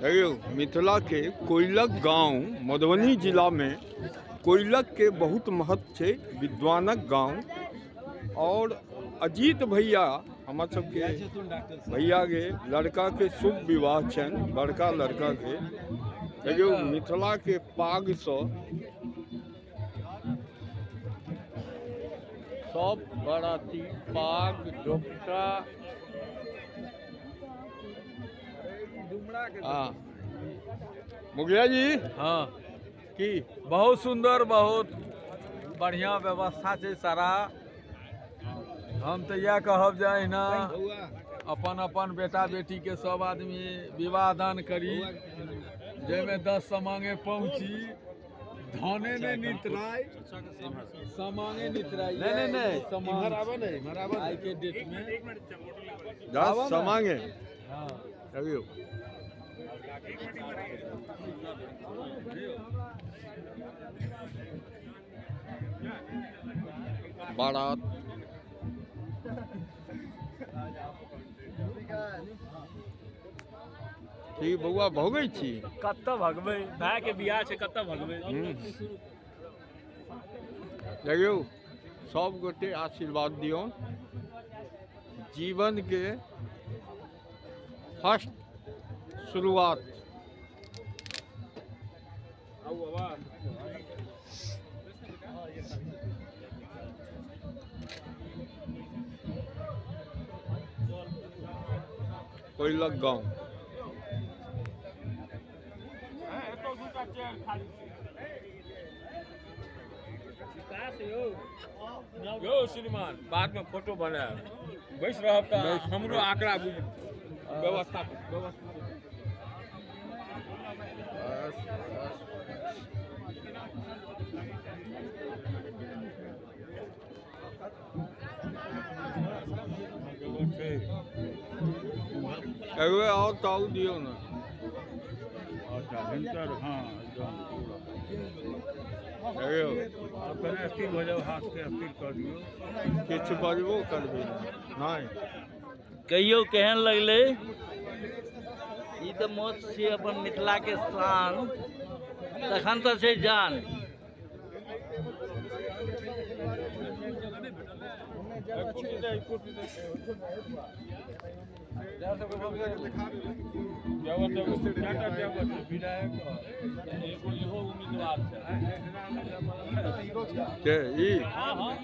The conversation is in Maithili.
देखियौ, मिथिलाके कोइलख गाँव मधुबनी जिलामे कोइलखके बहुत महत्व छै, विद्वानक गाँव। और अजीत भैया हमर सबके भैया के लड़का के शुभ विवाह छनि, बड़का लड़का के। देखियौ, मिथिला के पागसँ सब बराती पाग डोपटा। हाँ मुखिया जी। हाँ। की बहुत सुंदर, बहुत बढ़िया व्यवस्था छै सारा। हम तऽ इएह कहब जे अहिना अपन अपन बेटा बेटी के सब आदमी विवाह दान करी, जाहिमे 10 समांगे पहुँची, धने नहि नितराय, समांगे नितराय। नहीं, नहीं, नहीं। समांग आइ के डेट में 10 समांगे। हाँ। देखियौ, बारात। की बौआ, भोगै छी? कतऽ भगबै? भाय के बियाह छै, कतऽ भगबै? देखियौ, सब गोटे आशीर्वाद दियौ। जीवन के फर्स्ट शुरुआत। कोइलख गाँव। यौ श्रीमान, बाद में फोटो बनायब। बैस रहब तऽ हमरो आंकड़ा बुझ व्यवस्था व्यवस्था। बस बस बस। एगो और ताऊ दियौ ने। अच्छा, हिनकर, हाँ, एकदम पूरा। देखियौ। आब कने स्थिर भऽ जाउ, हाथके स्थिर कऽ दियौ। किछु बजबो करबै नहि? कहियौ, केहन लगलै? ई तऽ मोत छियै, अपन मिथिलाके शान, तखन तऽ छै जान। एगो इहो उम्मीदवार छै। के ई? हाँ।